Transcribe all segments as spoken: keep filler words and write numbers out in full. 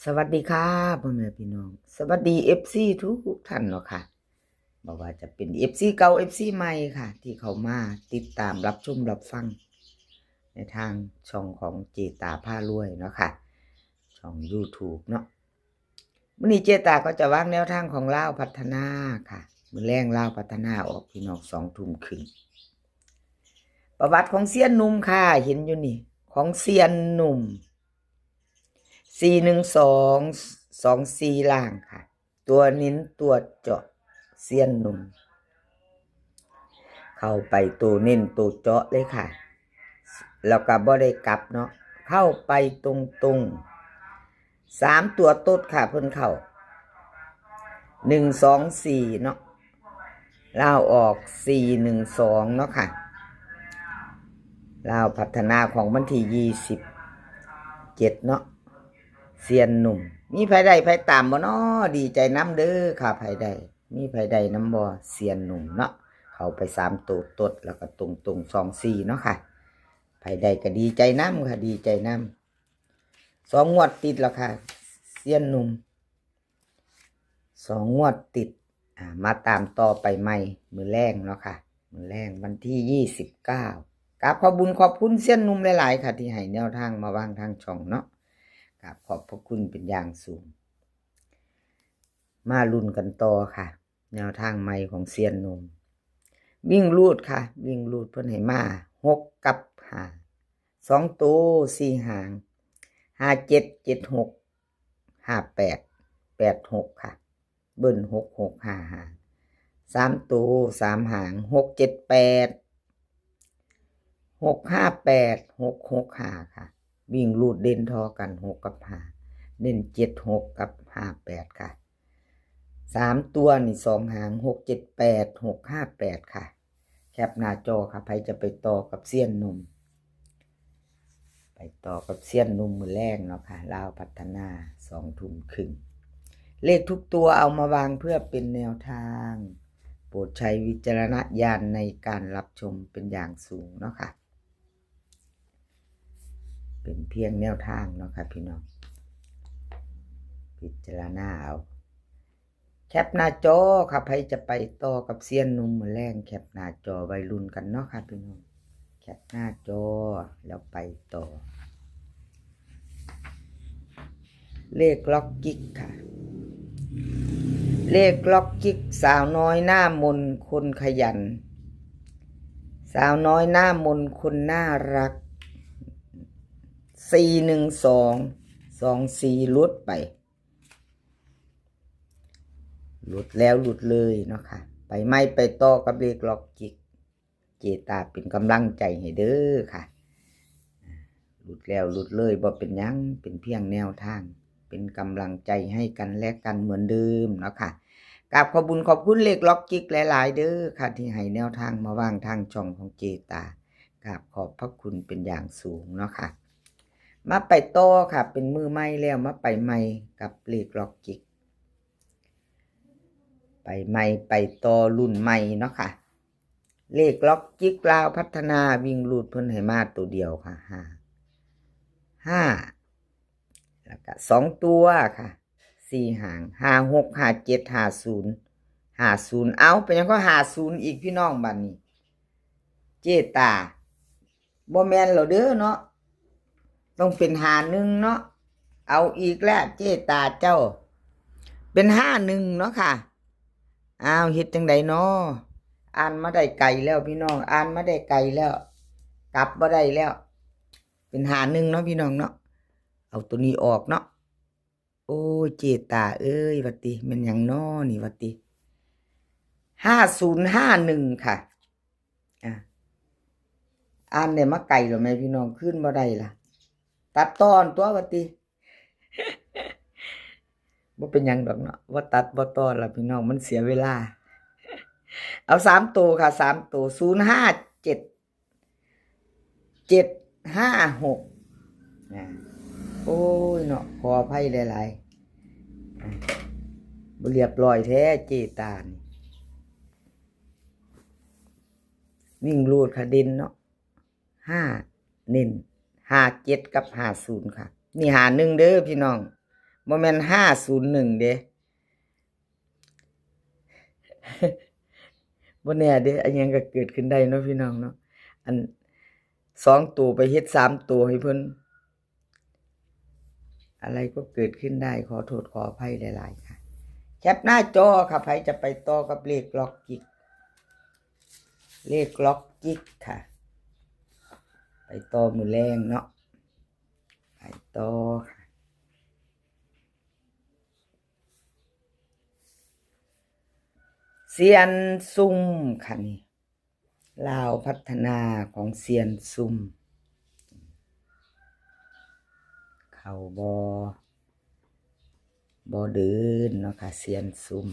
สวัสดีค่ะพ่อแม่พี่น้อง สวัสดี เอฟซี ทุกท่านเนาะค่ะ บ่ว่าจะเป็น เอฟซี เก่า เอฟซี ใหม่ค่ะ ที่เข้ามาติดตามรับชมรับฟัง ในทางช่องของเจตาพารวยเนาะค่ะ ช่อง YouTube เนาะ มื้อนี้เจตาก็จะวางแนวทางของลาวพัฒนาค่ะ มื้อแลงลาวพัฒนาออกพี่น้อง สองทุ่มครึ่ง ประวัติของเซียนหนุ่มค่ะ เห็นอยู่นี่ ของเซียนหนุ่ม สี่หนึ่งสอง สองสี่ ล่างค่ะ ตัวเน้นตัวเจาะเซียนหนุ่ม เข้าไปตัวเน้นตัวเจาะเลยค่ะ แล้วก็บ่ได้กลับเนาะ เข้าไปตรงๆ สามตัวโต๊ดค่ะ เพิ่นเข้า หนึ่งสองสี่ เนาะ ลาวออก สี่หนึ่งสอง เนาะค่ะ ลาวพัฒนาของวันที่ ยี่สิบเจ็ด เนาะ เซียนหนุ่ม มีไผได้ไผตามบ่น้อ ดีใจนำเด้อค่ะ ไผได้ มีไผได้นำบ่ เซียนหนุ่มเนาะ เข้าไปสามตัวโต๊ด แล้วก็ตรงๆ สองสี่ เนาะค่ะ ไผได้ก็ดีใจนำค่ะ ดีใจนำ สองงวดติดแล้วค่ะ เซียนหนุ่ม สองงวดติด อ่า มาตามต่อไปใหม่ มื้อแลงเนาะค่ะ มื้อแลงวันที่ ยี่สิบเก้า กราบขอบบุญขอบคุณเซียนหนุ่มหลายๆ ค่ะ ที่ให้แนวทางมาวางทางช่องเนาะ กราบขอบพระคุณเป็นอย่างสูง มาลุ้นกันต่อค่ะ แนวทางใหม่ของเซียนหนุ่ม วิ่งรูดค่ะ วิ่งรูดเพิ่นให้มา หก กับ ห้า สองตัว สี่ หาง ห้าเจ็ด เจ็ดหก ห้าแปด แปดหก ค่ะ เบิ้ล หกหก ห้า ห้า สามตัว สาม หาง หกเจ็ดแปด หกห้าแปด หกหกห้า ค่ะ วิ่งรูดเด่นทอกัน หก กับ ห้า เน้น เจ็ดหก กับ ห้าแปด ค่ะ สามตัวนี่ สอง หาง หกเจ็ดแปด หกห้าแปด ค่ะ แคปหน้าจอค่ะ ไผจะไปต่อกับเซียนหนุ่ม ไปต่อกับเซียนหนุ่มมื้อแลงเนาะค่ะ ลาวพัฒนา สองทุ่มครึ่ง เลขทุกตัวเอามาวางเพื่อเป็นแนวทาง โปรดใช้วิจารณญาณในการรับชมเป็นอย่างสูงเนาะค่ะ เป็นเพียงแนวทางเนาะค่ะพี่น้อง พิจารณาเอา แคปหน้าจอค่ะ ไผจะไปต่อกับเซียนหนุ่มมื้อแลง แคปหน้าจอไว้ลุ้นกันเนาะค่ะพี่น้อง แคปหน้าจอแล้วไปต่อ เลขล็อกจิกค่ะ เลขล็อกจิก สาวน้อยหน้ามนคนขยัน สาวน้อยหน้ามนคนน่ารัก สี่หนึ่งสอง สองสี่ หลุดไป หลุดแล้วหลุดเลยเนาะค่ะ ไปใหม่ไปต่อกับเลขล็อกจิก เจตาเป็นกำลังใจให้เด้อค่ะ หลุดแล้วหลุดเลยบ่เป็นหยัง เป็นเพียงแนวทาง เป็นกำลังใจให้กันและกันเหมือนเดิมเนาะค่ะ กราบขอบบุญขอบคุณเลขล็อกจิกหลายๆ เด้อค่ะ ที่ให้แนวทางมาวางทางช่องของเจตา กราบขอบพระคุณเป็นอย่างสูงเนาะค่ะ มาไปต่อค่ะ เป็นมื้อใหม่แล้ว มาไปใหม่กับเลขล็อกจิก ไปใหม่ไปต่อรุ่นใหม่เนาะค่ะ เลขล็อกจิกลาวพัฒนาวิ่งรูดเพิ่นให้มาตัวเดียวค่ะ ห้า ห้า แล้วก็สองตัวค่ะ สี่ หาง ห้าหก ห้าเจ็ด ห้าศูนย์ ห้าศูนย์ เอาเป็นหยังก็ห้าศูนย์อีกพี่น้องบัดนี้ เจตา บ่แม่นแล้วเด้อเนาะ ต้องเป็นห้าหนึ่งเนาะ เอาอีกแล้วเจตาเจ้า เป็นห้าหนึ่งเนาะค่ะ อ้าว เฮ็ดจั่งใดน้อ อ่านมาได้ไกลแล้วพี่น้อง อ่านมาได้ไกลแล้ว กลับบ่ได้แล้ว เป็นห้าหนึ่งเนาะพี่น้องเนาะ เอาตัวนี้ออกเนาะ โอ้ย เจตาเอ้ย ว่าติ แม่นหยังน้อนี่ ว่าติ ห้าศูนย์ห้าหนึ่ง ค่ะ อ่ะ อ่านได้มาไกลแล้วแม่พี่น้อง คืนบ่ได้ล่ะ ตัดตอนตัว ว่าติ บ่เป็นหยังดอกเนาะ บ่ตัดบ่ตอนล่ะพี่น้อง มันเสียเวลา เอาสามตัวค่ะ สามตัว ศูนย์ห้าเจ็ด เจ็ดห้าหก นะ โอ้ยเนาะ ขออภัยหลายๆ อ่ะ บ่เรียบร้อยแท้เจตานี่ วิ่งรูดค่ะ เด่นเนาะ ห้า เน้น ห้าเจ็ด กับ ห้าศูนย์ ค่ะ นี่ ห้าหนึ่ง เด้อพี่น้อง บ่แม่นห้าศูนย์หนึ่งเด้ บ่แน่เด้ อันหยังก็เกิดขึ้นได้เนาะพี่น้องเนาะ อันสองตัวไปเฮ็ดสามตัวให้เพิ่น อะไรก็เกิดขึ้นได้ ขอโทษขออภัยหลายๆค่ะ แคปหน้าจอค่ะ ไผจะไปต่อกับเลขล็อกจิก เลขล็อกจิกค่ะ ไปต่อมื้อแลงเนาะ ไปต่อค่ะ เซียนซุ่มค่ะนี่ ลาวพัฒนาของเซียนซุ่ม เขาบ่ บ่เดินเนาะค่ะ เซียนซุ่ม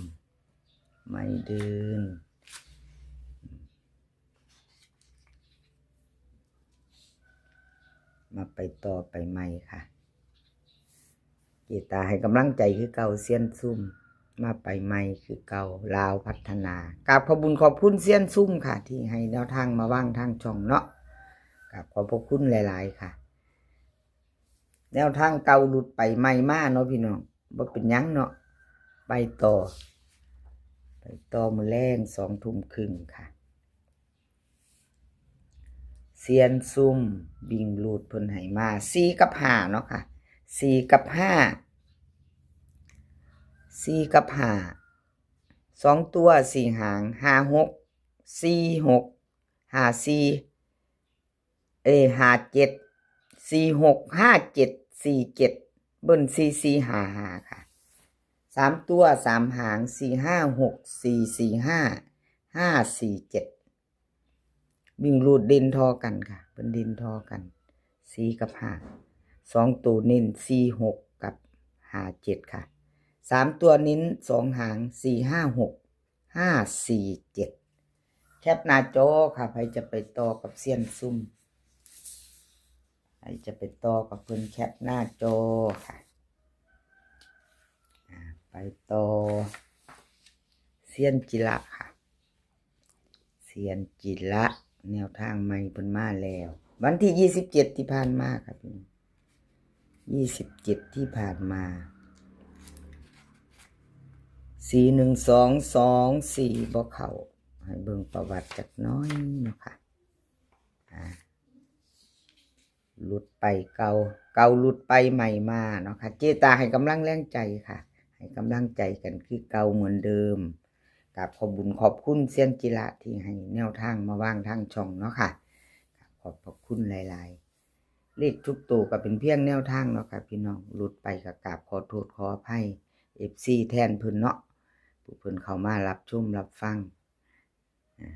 ไม่เดิน มาไปต่อไปใหม่ค่ะ เจตาให้กำลังใจคือเก่า เซียนซุ่ม มาไปใหม่คือเก่า ลาวพัฒนา กราบขอบบุญขอบคุณเซียนซุ่มค่ะ ที่ให้แนวทางมาวางทางช่องเนาะ กราบขอบพระคุณหลายๆค่ะ แนวทางเก่าหลุดไปใหม่มาเนาะพี่น้อง บ่เป็นหยังเนาะ ไปต่อ ไปต่อมื้อแลงสองทุ่มครึ่งค่ะ เซียนซุ่มวิ่งหลุดเพิ่นให้มา สี่กับห้าเนาะค่ะ สี่กับห้า สี่กับห้า สองตัวสี่หาง ห้าหก สี่หก ห้าสี่ เอ้ย ห้าเจ็ด สี่หก ห้าเจ็ด สี่เจ็ด เบิ้ล สี่สี่ ห้าห้าค่ะ สามตัวสามหาง สี่ห้าหก สี่สี่ห้า ห้าสี่เจ็ด วิ่งหลุดเด่นทอกันค่ะ เพิ่นเด่นทอกัน สี่กับห้า สองตัวเน้น สี่หก กับ ห้าเจ็ดค่ะ สามตัวเน้นสองหาง สี่ห้าหก ห้าสี่เจ็ด แคปหน้าจอค่ะ ไผจะไปต่อกับเซียนซุ่ม ไผจะไปต่อกับเพิ่น แคปหน้าจอค่ะ อ่า ไปต่อ เซียนจิระค่ะ เซียนจิระ แนวทางใหม่เพิ่นมาแล้ว วันที่ยี่สิบเจ็ดที่ผ่านมาค่ะพี่น้อง ยี่สิบเจ็ดที่ผ่านมา สี่หนึ่งสอง สองสี่ บ่เข้า ให้เบิ่งประวัติจักหน่อยเนาะค่ะ อ่า หลุดไปเก่า เก่าหลุดไปใหม่มาเนาะค่ะ เจตาให้กำลังแรงใจค่ะ ให้กำลังใจกันคือเก่าเหมือนเดิม กราบขอบบุญขอบคุณเซียนจิระที่ให้แนวทางมาวางทางช่องเนาะค่ะ กราบขอบพระคุณหลายๆ เลขทุกตัวก็เป็นเพียงแนวทางเนาะค่ะพี่น้อง หลุดไปก็กราบขอโทษขออภัย เอฟซี แทนเพิ่นเนาะ ผู้เพิ่นเข้ามารับชมรับฟัง อ่า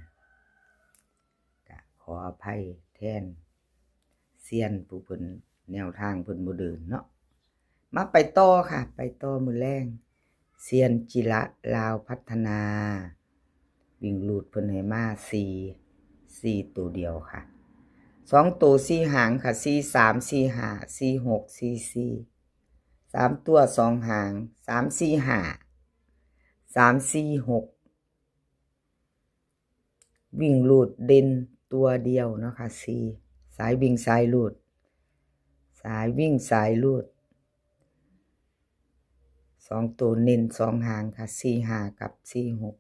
ก็ขออภัยแทนเซียนผู้เพิ่นแนวทางเพิ่นบ่เดินเนาะ มาไปต่อค่ะ ไปต่อมื้อแลง เซียนจิระลาวพัฒนา วิ่งหลุดเพิ่นให้มาสี่ สี่ตัวเดียวค่ะ สองตัวสี่หางค่ะ สี่สาม สี่ห้า สี่หก สี่สี่ สามตัวสองหาง สามสี่ห้า สามสี่หก วิ่งหลุดเด่นตัวเดียวเนาะค่ะ สี่ สายวิ่งสายหลุด สายวิ่งสายหลุด สองตัวเน้นสองหางค่ะ สี่ห้า กับ สี่หก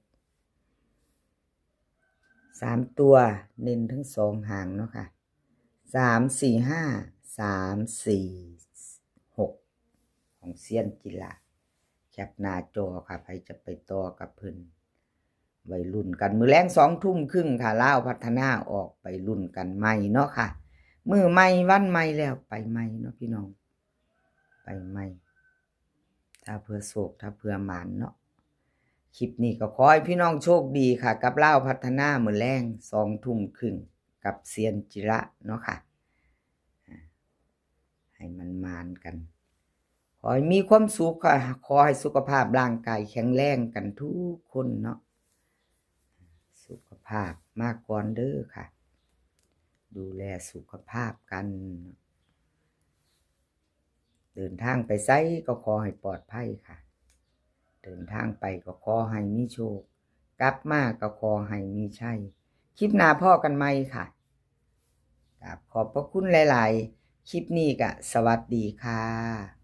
สามตัวเน้นทั้งสองหางเนาะค่ะ สามสี่ห้า สามสี่หก ของเซียนจิระ แคปหน้าจอค่ะ ไผจะไปต่อกับเพิ่น ไว้ลุ้นกัน มื้อแลงสองทุ่มครึ่งค่ะ ลาวพัฒนาออกไปลุ้นกันใหม่เนาะค่ะ มื้อใหม่วันใหม่แล้วไปใหม่เนาะพี่น้อง ไปใหม่ ถ้าเพื่อโชค ถ้าเพื่อหมานเนาะ คลิปนี้ก็ขอให้พี่น้องโชคดีค่ะ กับลาวพัฒนามื้อแลงสองทุ่มครึ่งกับเซียนจิระเนาะค่ะ อ่า ให้มันหมานกัน ขอให้มีความสุขค่ะ ขอให้สุขภาพร่างกายแข็งแรงกันทุกคนเนาะ สุขภาพมาก่อนเด้อค่ะ ดูแลสุขภาพกัน เดินทางไปไสก็ขอให้ปลอดภัยค่ะ เดินทางไปก็ขอให้มีโชค กลับมาก็ขอให้มีชัย คลิปหน้าพ้อกันใหม่ค่ะ กราบขอบพระคุณหลายๆ คลิปนี้ก็สวัสดีค่ะ